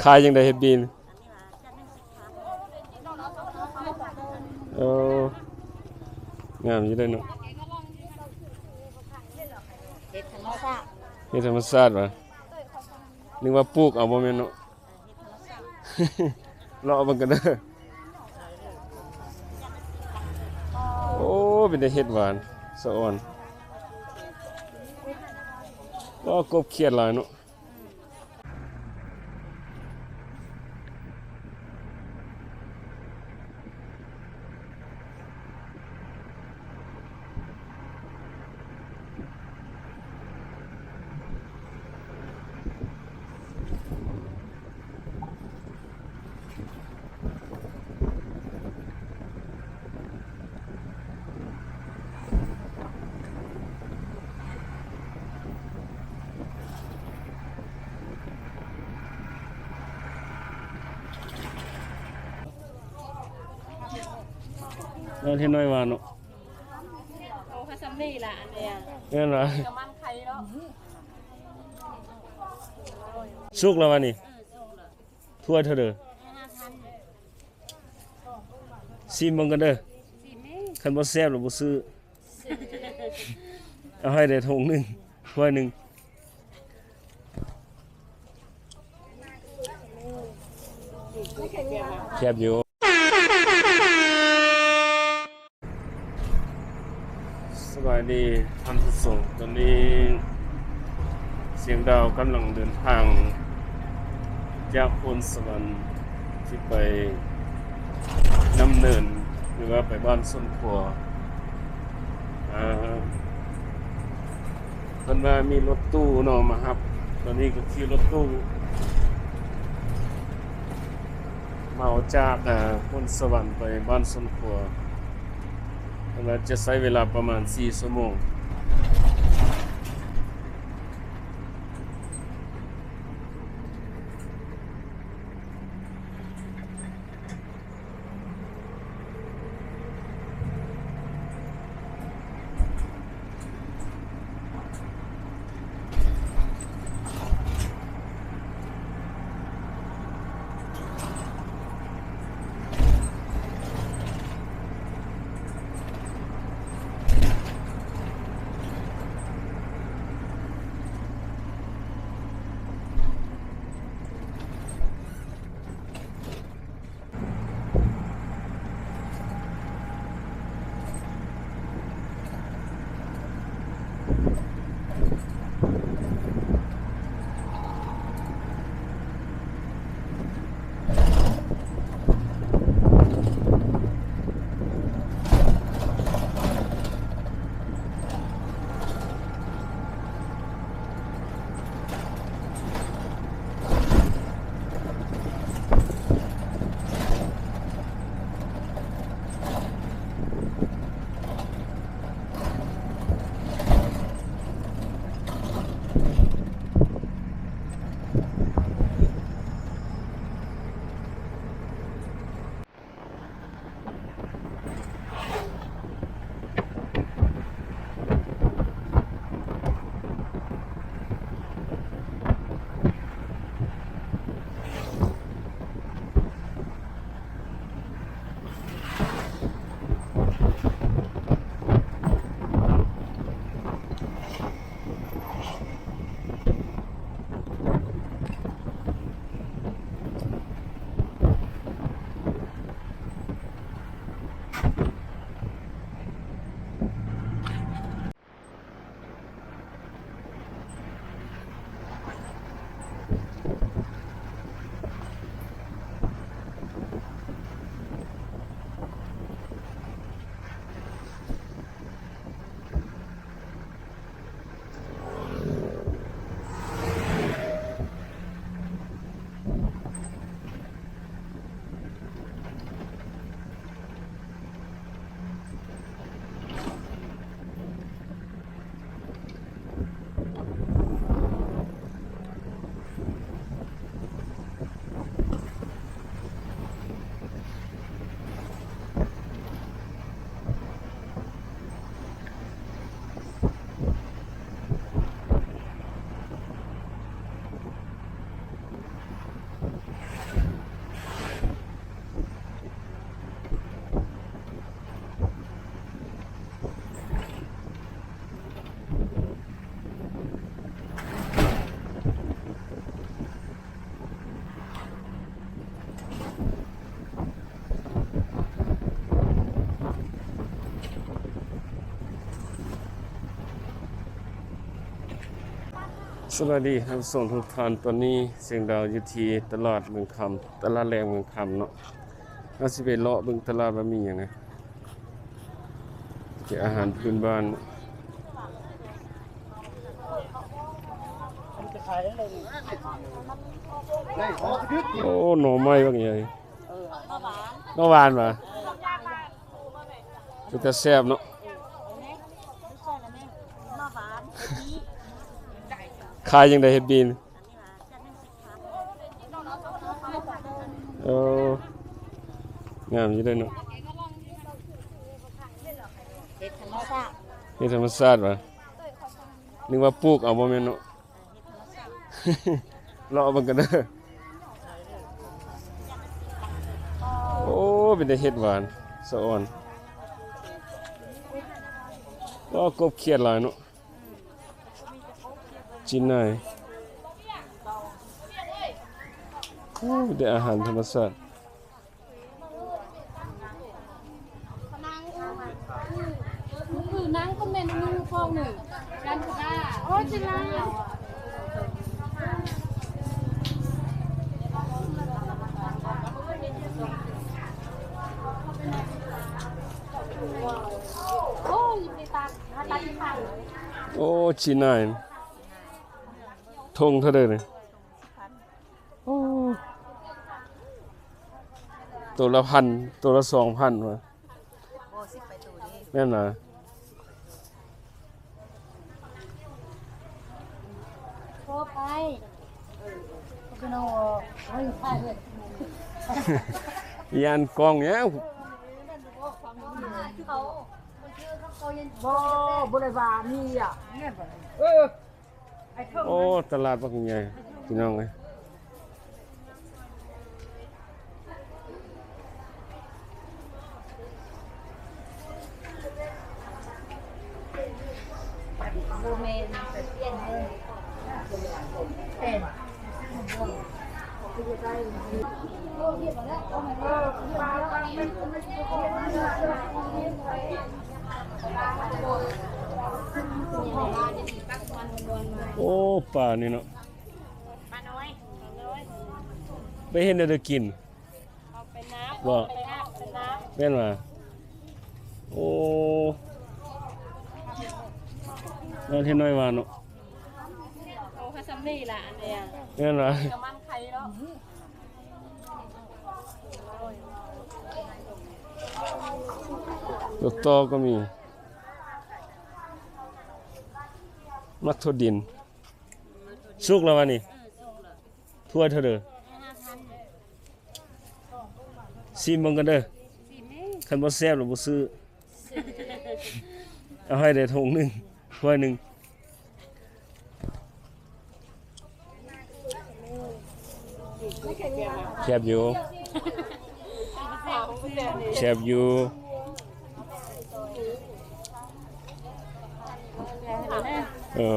ຂາຍຈັ່ງໃດເຫັດບີນ? ເອີ ງາມຢູ່ເດ້ເນາະ. ເຫັດທຳມະຊາດ ເຫັດທຳມະຊາດຫວາ? ນຶກວ່າປູກເອົາ ບໍ່ແມ່ນເນາະ. ເລາະເບິ່ງກັນເດີ. ໂອ້ ເປັນແຕ່ເຫັດຫວານສະອອນ. ໂອ້ ກົບຂຽດຫຼາຍເນາະ. ເຮັດໜ້ອຍຫວານເນາະ. ໂອ້ ເຮັດສ່ຳນີ້ລະ ອັນເນີ້ຍ ແມ່ນຫວາ? ກະມັນໄຂ່ເນາະ. ສຸກແລ້ວຫວານີ້? ຖ້ວຍເທົ່າໃດ? ຊິມເບິ່ງກັນເດີ. ຊິມເບິ່ງ ຄັນບໍ່ແຊບລະບໍ່ຊື້. ເອົາໃຫ້ໄດ້ຖົງໜຶ່ງ ຖ້ວຍໜຶ່ງ. ແຊບຢູ່. ສະບາຍດີທ່ານຜູ້ຊົມ, ຕອນນີ້ສຽງດາວກຳລັງເດີນທາງຈາກໂພນສະຫວັນ ຊິໄປນ້ຳເນີນ ຫຼືວ່າໄປບ້ານສວນຂົວ. ອ່າ ເພິ່ນວ່າມີລົດຕູ້ເນາະມາຮັບ, ຕອນນີ້ກໍຂີ່ລົດຕູ້ເໝົາຈາກ ອ່າ ໂພນສະຫວັນໄປບ້ານສວນຂົວ. ເພິ່ນວ່າຈະໃຊ້ເວລາປະມານສີ່ຊົ່ວໂມງ. ໂ ສະບາຍດີທ່ານຜູ້ຊົມທຸກທ່ານ, ຕອນນີ້ສຽງດາວຢູ່ທີ່ຕະຫຼາດເມືອງຄຳ, ຕະຫຼາດແລງເມືອງຄຳເນາະ. ເຮົາຊິໄປເລາະເບິ່ງຕະຫຼາດວ່າມີຫຍັງແດ່. ເປັນອາຫານພື້ນບ້ານ. ໂອ້ ໜໍ່ໄມ້ບັກໃຫຍ່. ໜໍ່ຫວານຫວາ? ເປັນຕາແຊບເນາະ. ຂາຍຈັ່ງໃດເຫັດບີນ? ເອີ ງາມຢູ່ເດ້ເນາະ. ເຫັດທຳມະຊາດ. ເຫັດທຳມະຊາດຫວາ? ນຶກວ່າປູກເອົາ ບໍ່ແມ່ນເນາະ. ເລາະເບິ່ງກັນເດີ. ໂອ້ ເປັນແຕ່ເຫັດຫວານສະອອນ. ໂອ້ ກົບຂຽດຫຼາຍເນາະ. ຈີນນາຍ. ໂອ້ ເປັນແຕ່ອາຫານທຳມະຊາດ. ໂອ້ ຈີນນາຍ. ຖົງເທົ່າໃດນີ້? ໂອ້ ໂຕລະພັນ ໂຕລະສອງພັນຫວາ? ບໍ່ ສິບໄປໂຕເດ້. ແມ່ນຫວາ? ໂທໄປ ພີ່ນ້ອງ. ຢ້ານກ້ອງຫຍັງ? ບໍ່ ບໍ່ໄດ້ວ່າມີອະ. ເອີ. ໂອ້ ຕະຫຼາດບັກໃຫຍ່ພີ່ນ້ອງເອີຍ. ໂອ້ ປານີ້ເນາະ. ປານ້ອຍ ປານ້ອຍ. ໄປເຮັດແນວໃດກິນ? ເອົາໄປນາບ ບໍ່? ເອົາໄປນາບ ໄປນາບ. ແມ່ນຫວາ? ໂອ້ ແລ້ວເຮັດນ້ອຍຫວານເນາະ. ໂອ້ ເຂົາຊ່ຳນີ້ລະ ອັນເນີ້ຍ. ແມ່ນຫວາ? ກະມັນໄຂ່ເນາະ. ຕົວຕໍ່ກໍມີ. ມັກຖົ່ວດິນ. ສຸກແລ້ວຫວານີ້? ເອີ ສຸກແລ້ວ. ຖ້ວຍເທົ່າເດີ? ຫ້າພັນ. ຊີມເບິ່ງກັນເດີ. ຊີມເດ້. ຄັນບໍ່ແຊບລະບໍ່ຊື້. ເອົາໃຫ້ໄດ້ຖົງໜຶ່ງ ຖ້ວຍໜຶ່ງ. ແຊບຢູ່ ແຊບຢູ່. ເອີ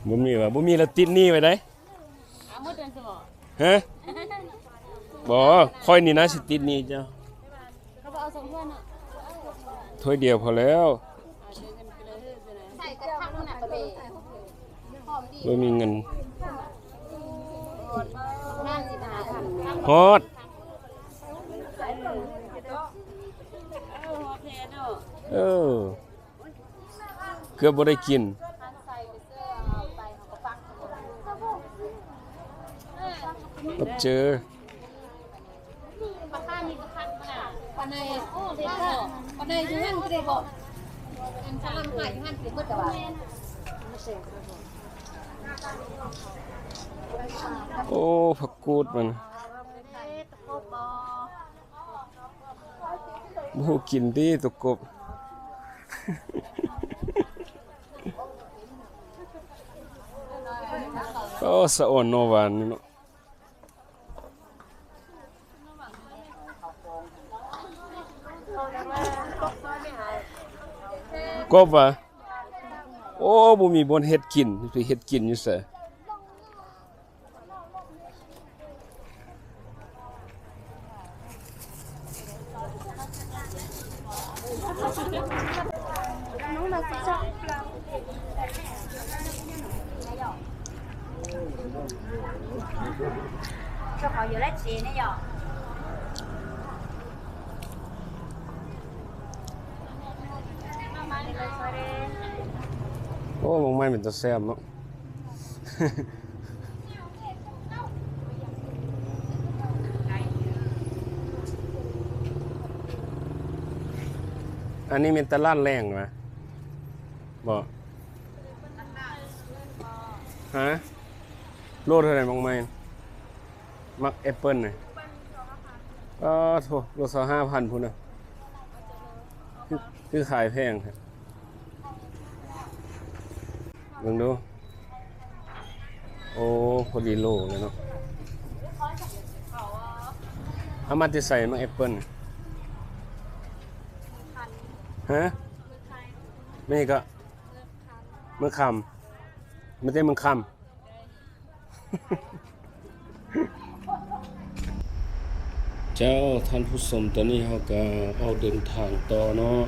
ບໍ່ມີຫວາ? ບໍ່ມີລະຕິດໜີ້ໄວ້ໄດ໋. ຮະ? ບໍ່ ຂ້ອຍນີ້ນະຊິຕິດໜີ້ເຈົ້າ. ຖ້ວຍດຽວພໍແລ້ວ. ບໍ່ມີເງິນ. ຮອດ. ເອີ. ເກືອບບໍ່ໄດ້ກິນ. ເອີ ປາໄນ ປາໄນຢູ່ຫັ້ນຄືໄດ້ບໍ່? ອັນສະລຳຂາຍຢູ່ຫັ້ນຄືໝົດແລ້ວຫວາ? ໂອ້ ຜັກກູດມັນ. ບໍ່ຮູ້ກິນຕິຕົວກົບ. ໂອ້ ສະອອນໜໍ່ຫວານນີ້ເນາະ. ກົບຫວາ? ໂອ້ ບໍ່ມີບ່ອນເຮັດກິນ, ຊິເຮັດກິນຢູ່ໃສ? ນ້ອງນາ ໂອ້ ໝາກໄມ້ເປັນຕາແຊບເນາະ. ອັນນີ້ແມ່ນຕະຫຼາດແລງຫວາ? ບໍ່. ຮະ? ໂລເທົ່າໃດໝາກໄມ້? ໝາກແອັບເປິ້ນນະ? ອ້າໂທ້ ໂລຊາວຫ້າພັນພຸ້ນນະ. ຄື ຄືຂາຍແພງແທ້. ເບິ່ງດູ. ໂອ້ ພໍດີໂລເລີຍເນາະ. ເອົາມາແຕ່ໃສ ໝາກແອັບເປິ້ນ? ຮະ? ແມ່ນຫຍັງເກາະ? ເມືອງຄຳ. ມາແຕ່ເມືອງຄຳ. ເຈົ້າ ທ່ານຜູ້ຊົມ, ຕອນນີ້ເຮົາກະອອກເດີນທາງຕໍ່ເນາະ,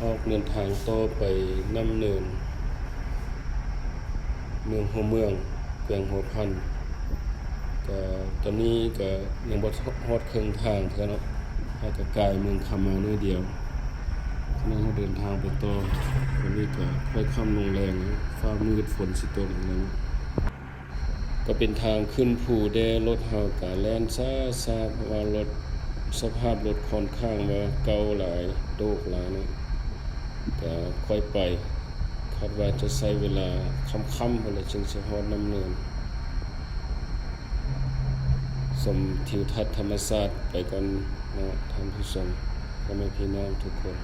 ອອກເດີນທາງຕໍ່ໄປນ້ຳເນີນ ເມືອງຫົວເມືອງ ແຂວງຫົວພັນ. ກະຕອນນີ້ກະຍັງບໍ່ຮອດເຄິ່ງທາງເທື່ອເນາະ, ເຮົາກະກາຍເມືອງຄຳມາໜ້ອຍດຽວ. ກຳລັງເດີນທາງໄປຕໍ່. ຕອນນີ້ກະຄ່ອຍຄ່ຳລົງແລງ, ຟ້າມືດ ຝົນຊິຕົກແລ້ວເນາະ. ກໍເປັນທາງຂຶ້ນພູແດ່, ລົດເຮົາກະແລ່ນຊ້າໆ ເພາະວ່າລົດ ສະພາບລົດຂ້ອນຂ້າງວ່າເກົ່າຫຼາຍ, ໂດກຫຼາຍເນາະ. ກະຄ່ອຍໄປ, ຄາດວ່າຈະໃຊ້ເວລາຄ່ຳໆ ພຸ້ນແຫຼະ ຈຶ່ງຊິຮອດນ້ຳເນີນ. ຊົມທິວທັດທຳມະຊາດໄປກ່ອນເນາະ ທ່ານຜູ້ຊົມ, ພໍ່ແມ່ພີ່ນ້ອງທຸກຄົນ.